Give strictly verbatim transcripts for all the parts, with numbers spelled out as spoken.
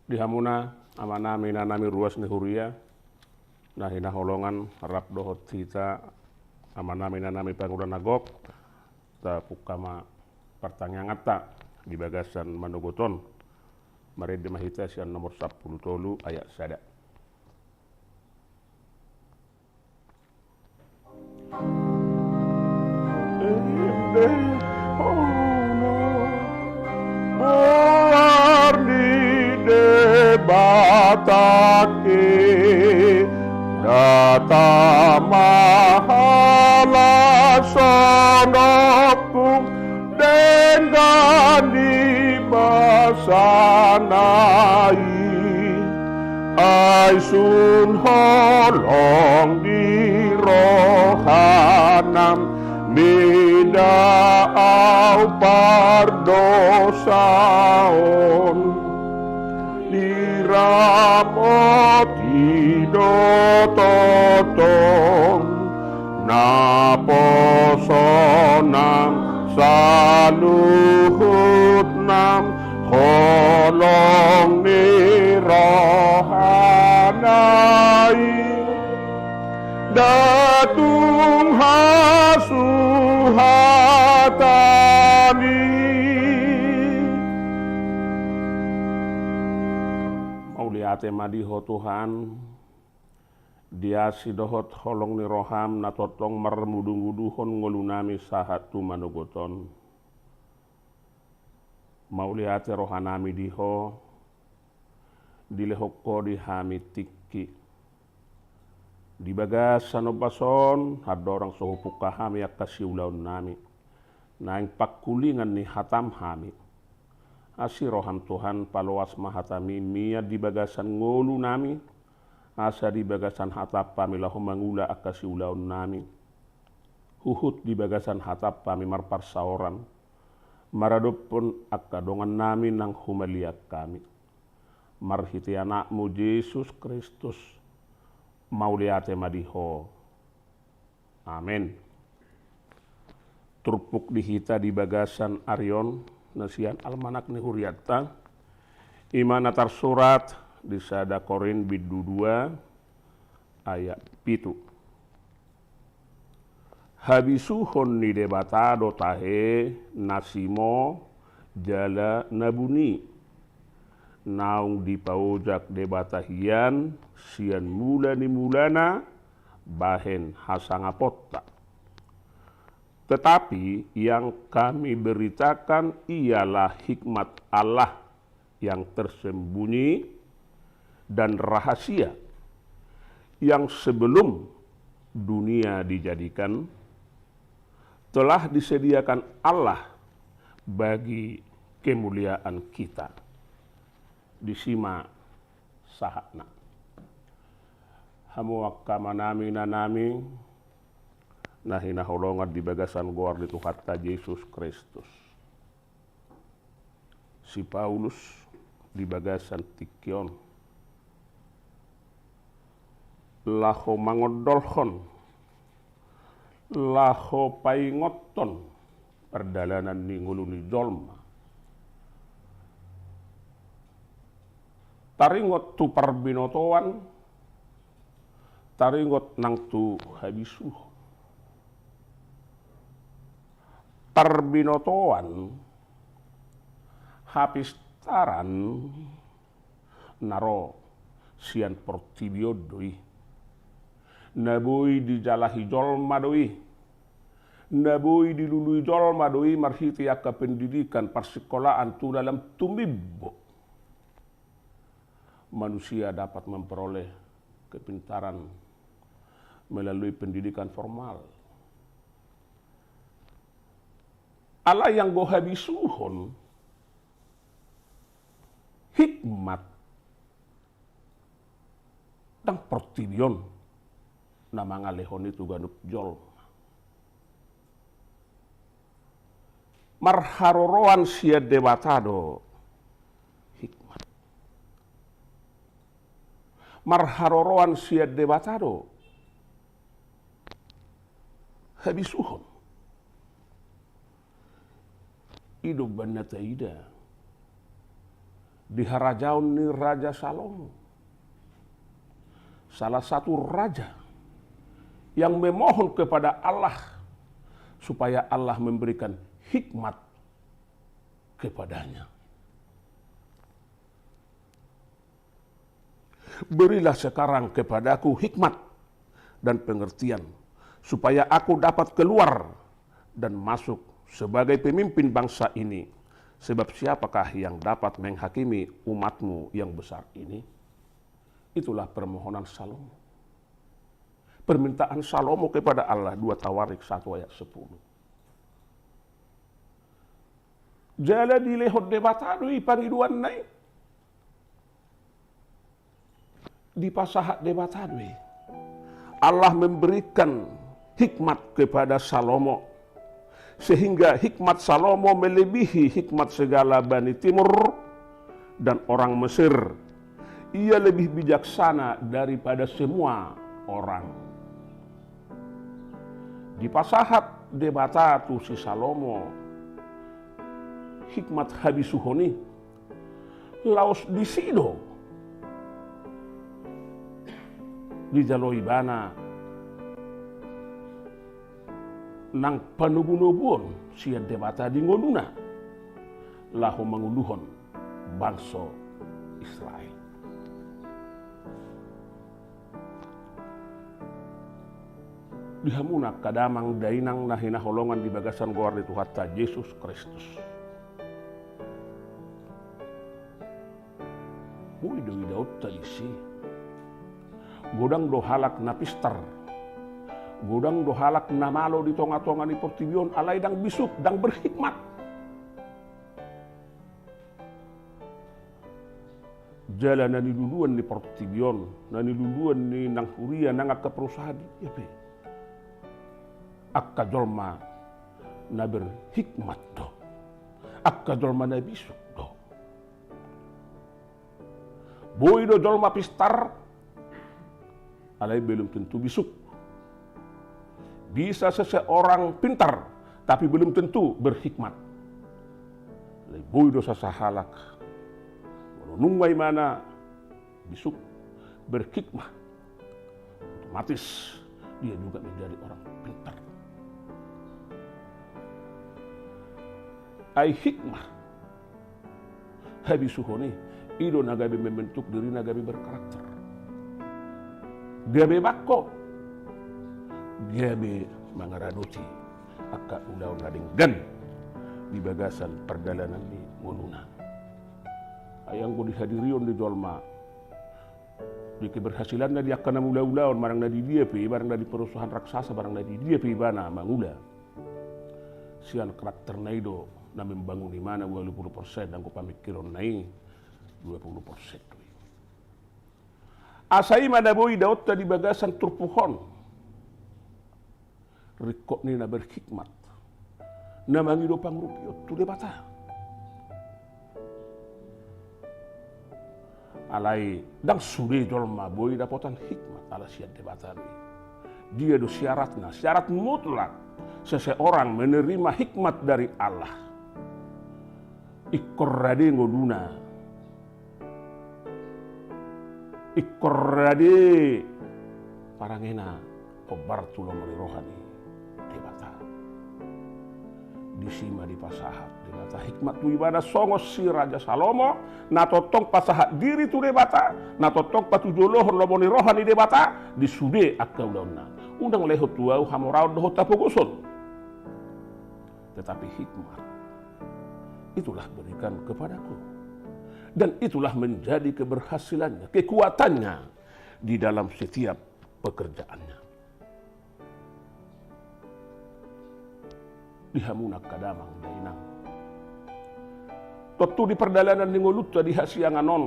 Di hamuna amanami inanami ruas ni huria na hinaholongan, rap dohot hita amanami inanami pangula na gok, tapungka ma partangianganta di bagasan manogot on. Marende ma hita sian nomor sampulu tolu ayat sada. Ende hona goar ni Debata, ke data ma halak songopung denggan ni basana i. Ai sun holong di rohanami da au pardosaon. Diramoti do tongtong naposo nang saluhutna, holong ni rohana i da tung hasuhatan i. Mauliate ma di Ho Tuhan, di asi dohot holong ni roham na tongtong marmudumuduhon ngolunami sahat tu manogot on. Mauliate rohanami di Ho, dilehon Ho di hami tingki. Di bagasan ombas on, andorang so hupungka hami angka siulaonnami, naeng pangkulingan ni hatam hami. Asi roham Tuhan, paloas ma hatami mian di bagasan ngolunami, asa di bagasan hatam hami laho mangula angka siulaonnami. Huhut di bagasan hatam hami marparsaoran maradophon angka dongannami nang humaliang hami. Marhite Anakmu Jesus Kristus, mauliate ma di Ho. Amen. Turpuk di hita di bagasan ari on na sian almanak ni hurianta, i ma na tarsurat di sada Korint bindu dua ayat pitu. Habisuhon ni Debata do tahe na simo jala na buni, naung dipaojak Debata hian sian mula ni mulana bahen hasangaponta. Tetapi yang kami beritakan ialah hikmat Allah yang tersembunyi dan rahasia, yang sebelum dunia dijadikan telah disediakan Allah bagi kemuliaan kita. Disi ma sahatna. Hamu angka amanami inanami na hinaholongan di bagasan goar ni Tuhanta Jesus Kristus. Si Paulus di bagasan tingki on laho mangondolhon, laho paingothon pardalanan ni ngolu ni jolma. Taringot tu parbinotoan, taringot nang tu habisuhon. Parbinotoan, hapistaran na ro sian portibi on do i. Na boi dijalahi jolma do i. Na boi dilului jolma do i marhite angka pendidikan parsikolaan tu dalam tumimbo. Manusia dapat memperoleh kepintaran melalui pendidikan formal. Alai anggo habisuhon, hikmat, ndang portibi on na mangalehon i tu ganup jolma. Marharoroan sian Debata do hikmat. Marharoroan sian Debata do habisuhon. I do umbahen na taida Di harajaon ni Raja Salomo, salah satu raja yang memohon kepada Allah supaya Allah memberikan hikmat kepadanya. Berilah sekarang kepadaku hikmat dan pengertian, supaya aku dapat keluar dan masuk sebagai pemimpin bangsa ini. Sebab siapakah yang dapat menghakimi umatmu yang besar ini? Itulah permohonan Salomo. Permintaan Salomo kepada Allah, dua Tawarik satu ayat sepuluh. Jala dilehon Debata do i pangidoanna i. Dipasahat Debata do i. Allah memberikan hikmat kepada Salomo, sehingga hikmat Salomo melebihi hikmat segala bani timur dan orang Mesir. Ia lebih bijaksana daripada semua orang. Dipasahat Debata tu si Salomo hikmat habisuhon i, laos disi do dijalo ibana nang panobunobuon sian Debata di ngoluna, laho manguluhon bangso Israel. Di hamuna angka damang dainang na hinaholongan di bagasan goar ni Tuhanta Jesus Kristus. Boi do idaonta disi. Godang do halak na pistar. Godang do halak na malo di tongatonga ni portibi on, alai ndang bisuk, ndang berhikmat. Jala na niluluan ni portibi on, na niluluan ni nang huria, nang angka perusahaan, ia pe angka jolma na berhikmat do, angka jolma na bisuk do. Boi do jolma pistar, alai belum tentu bisuk. Bisa seseorang pintar, tapi belum tentu berhikmat. Alai boi do sasahalak, molo nunga imana bisuk, berhikmat, otomatis dia juga menjadi orang pintar. Ai hikmat habisuhon i, i do na gabe membentuk dirina gabe berkarakter. Gabe bangko, gabe mangaradoti angka ulaon na denggan di bagasan pardalanan ni ngoluna. Ai anggo dihadirion di jolma, di keberhasilanna di angka na mangulaulaon, barang na di dia pe, barang na di perusahaan raksasa, barang na di dia pe ibana mangula, sian karakterna i do na membangun imana ualu pulu persen, anggo pamikironna i dua pulu persen do i. Asa i ma na boi daonta di bagasan turpuk on, ringkot ni na berhikmat, na mangido pangurupion tu Debata. Alai ndang sude jolma boi dapotan hikmat ala sian Debata do i. Dia do syaratna, syarat mutlak seseorang menerima hikmat dari Allah? Ingkon rade ngoluna, ingkon rade parangena, hombar tu lomo ni roha ni Debata. Disi ma dipasahat Debata hikmat tu ibana songon si Raja Salomo, na tongtong pasahat diri tu Debata, na tongtong patujolohon lomo ni roha ni Debata di sude angka ulaonna. Unang lehon tu ahu hamoraon dohot hapogoson. Tetapi hikmat, itulah berikan kepadaku. Dan itulah menjadi keberhasilannya, kekuatannya di dalam setiap pekerjaannya. Di hamuna angka damang dainang, tontu di pardalanan ni ngolunta di hasiangan on,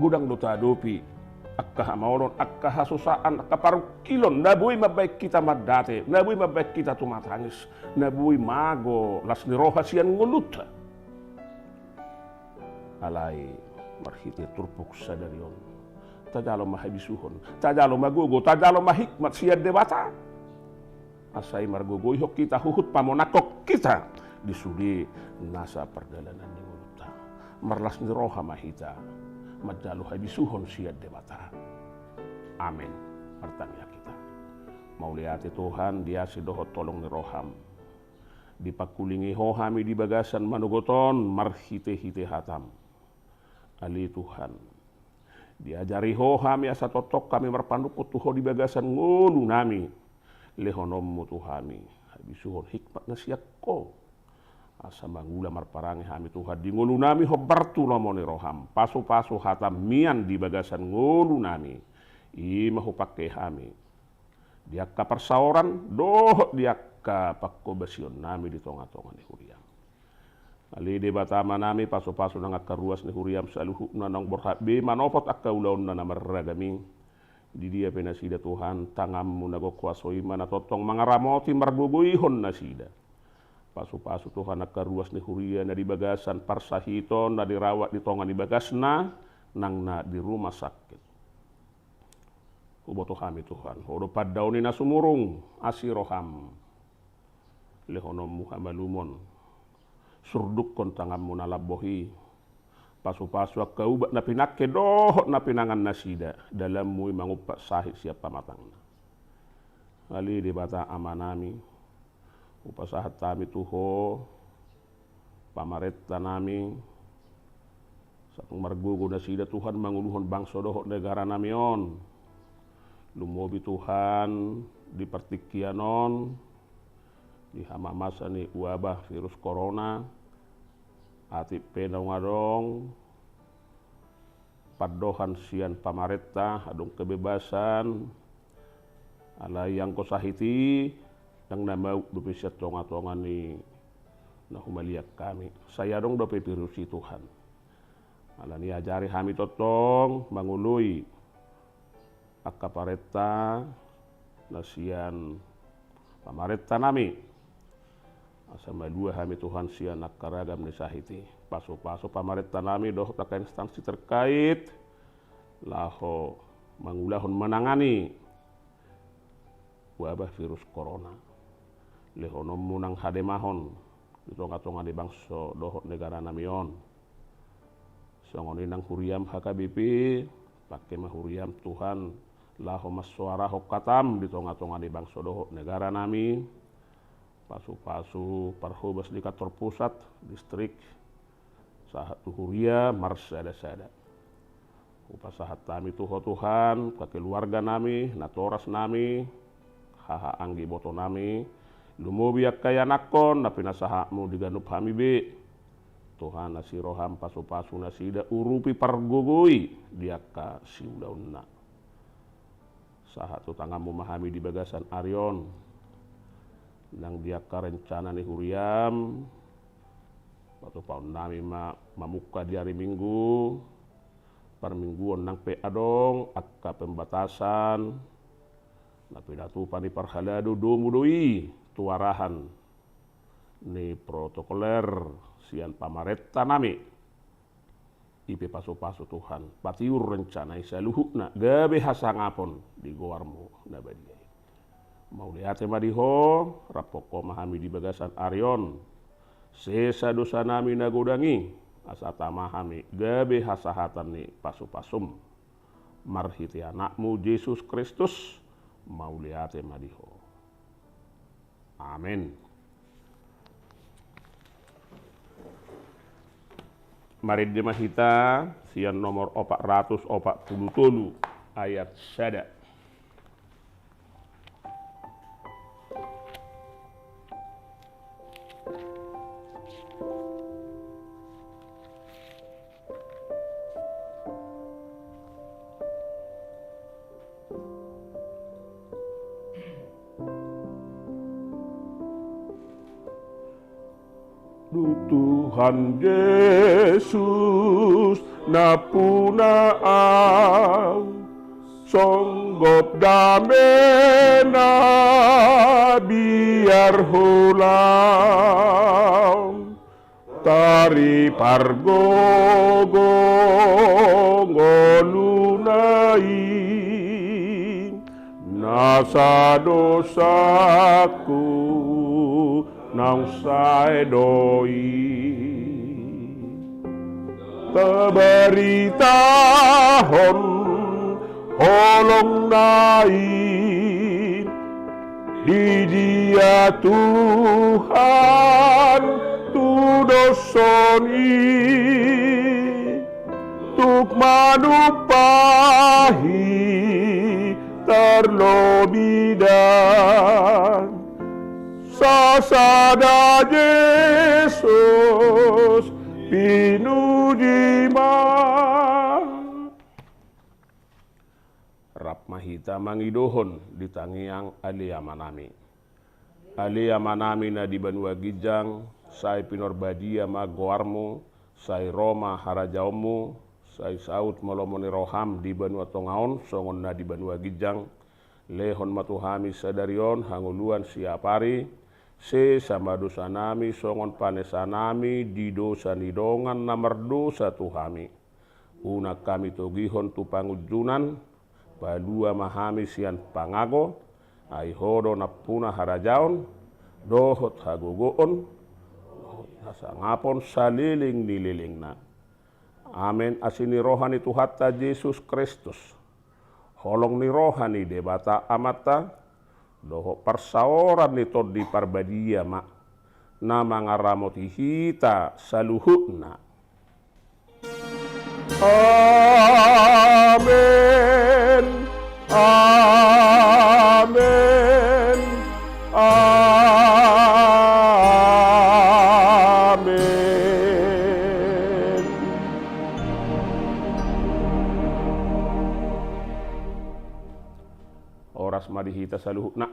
godang do taadopi angka hamaolon, angka hasusaan, angka parungkilon na boi mambaen hita mandate, na boi mambaen hita tumatangis, na boi mago las ni roha sian ngolunta. Alai marhite turpuk sadari on, tajalo ma habisuhon, tajalo ma gogo, tajalo ma hikmat sian Debata. Asa i margogoihon hita, huhut pamonanghon hita di sude nasa pardalanan ni ngolu. marlas ni roha ma hita manjalo habisuhon sian Debata. Amen. Martangiang hita. Mauliate Tuhan, di asi dohot holong ni roham, dipangkulingi Ho hami di bagasan manogot on marhitehite hataM. Ale Tuhan, diajari Ho hami asa tongtong hami marpanungkun tu Ho di bagasan ngolunami. LehononMu tu hami habisuhon hikmat na sian Ho, asa mangula marparange hami Tuhan di ngolunami hombar tu lomo ni roham. Pasupasu hataM mian di bagasan ngolunami, i ma hupangke hami di angka parsaoran dohot di angka panghobasionnami di tongatonga ni huriaM. Ale Debata Amanami, pasupasu nang angka ruas ni huriaM saluhutna naung borhat be manopot angka ulaonna na marragam i. Di dia pe nasida Tuhan, tanganMu na gok huaso i ma na tongtong mangaramoti margogoihon nasida. Pasupasu Tuhan angka ruas ni huria na di bagasan parsahiton na dirawat di tonga ni bagasna nang na di rumah sakit. Huboto hami Tuhan, Ho do pandaoni na sumurung. Asi roham, lehononMu hamalumon, surdukkon tanganMu na lambok i. Pasupasu angka ubat na pinangke dohot na pinangan nasida, dalanMu i mangumpat sahit sian pamatangna. Ale Debata Amanami, hupasahat hami tu Ho pamarentanami, sai tung margogo nasida Tuhan manguluhon bangso dohot negaranami on. Lumobi Tuhan di partingkian on, di hamamasa ni wabah virus corona, atik pe naung adong pandohan sian pamarenta, adong kebebasan, alai anggo sahit i ndang na mauk dope sian tongatonga ni na humaliang hami. Sai adong dope virus i Tuhan. Alani i ajari hami tongtong mangoloi angka parenta na sian pamarentanami, asa malua hami Tuhan sian angka ragam ni sahit i. Pasupasu pamarentanami dohot angka instansi terkait laho mangulahon manangani wabah virus corona. LehononMu nang hademahon di tongatonga ni bangso dohot negaranami on. Songon i nang huriaM H K B P, pangke ma huriaM Tuhan laho mansoarahon hataM di tongatonga ni bangso dohot negaranami. Pasupasu parhobas di kantor pusat, distrik, sahat tu huria marsadasada. Hupasahat hami tu Ho Tuhan angka keluarganami, natorasnami, haha anggi ibotonami, lumobi angka ianakhon na pinasahatMu di ganup hami be. Tuhan, asi rohaM pasupasu nasida, urupi, pargogoi di angka siulaonna. Sahat tu tanganMu ma hami di bagasan ari on, nang di angka rencana ni huriaM. Patupaonnami ma mamungka di ari Minggu, parmingguon nang pe adong angka pembatasan, na pinatupa ni parhalado domu do i tu arahan ni protokoler sian pamarentanami. I pe pasupasu Tuhan, patiur rencana i saluhutna gabe hasangapon di goarMu na badia i. Mauliate ma di Ho, raphon Ho ma hami di bagasan ari on. Sesa dosanami na godang i, asa tama hami gabe hasahatan ni pasupasuM. Marhite AnakMu Jesus Kristus, mauliate ma di Ho. Amen. Marende ma hita sian nomor opat ratus opat pulu tolu, ayat sada. Dung Tuhan Jesus nampuna ahu, songgop damena biar holam. Taripargogo ngoluna i, nasa dosangku naung sae do i. Tabaritahon holongna i, di dia Tuhan tudoshon i, tuk manumpahi tarlobi ndang. Sasada Jesus, pinuji ma. Rap ma hita mangidohon di tangiang Ale Amanami. Ale Amanami na di banua ginjang, sai pinarbadia ma goarmu, sai ro ma harajaonmu, sai saut ma lomo ni roham di banua tonga on songon na di banua ginjang. Lehon ma tu hami sadari on hangoluan siapari, sesa ma dosanami songon panesanami di dosa ni dongan na mardosa tu hami. Unang hami togihon tu pangunjunan, palua ma hami sian pangago, ai Ho do nampuna harajaon, dohot hagogoon, dohot hasangapon saleleng ni lelengna. Amen. Asi ni roha ni Tuhanta Jesus Kristus, holong ni roha ni Debata Amanta, dohot parsaoran ni Tondi Parbadia ma na mangaramoti hita saluhutna. Amen. Amen. Amen. Horas ma di hita saluhutna.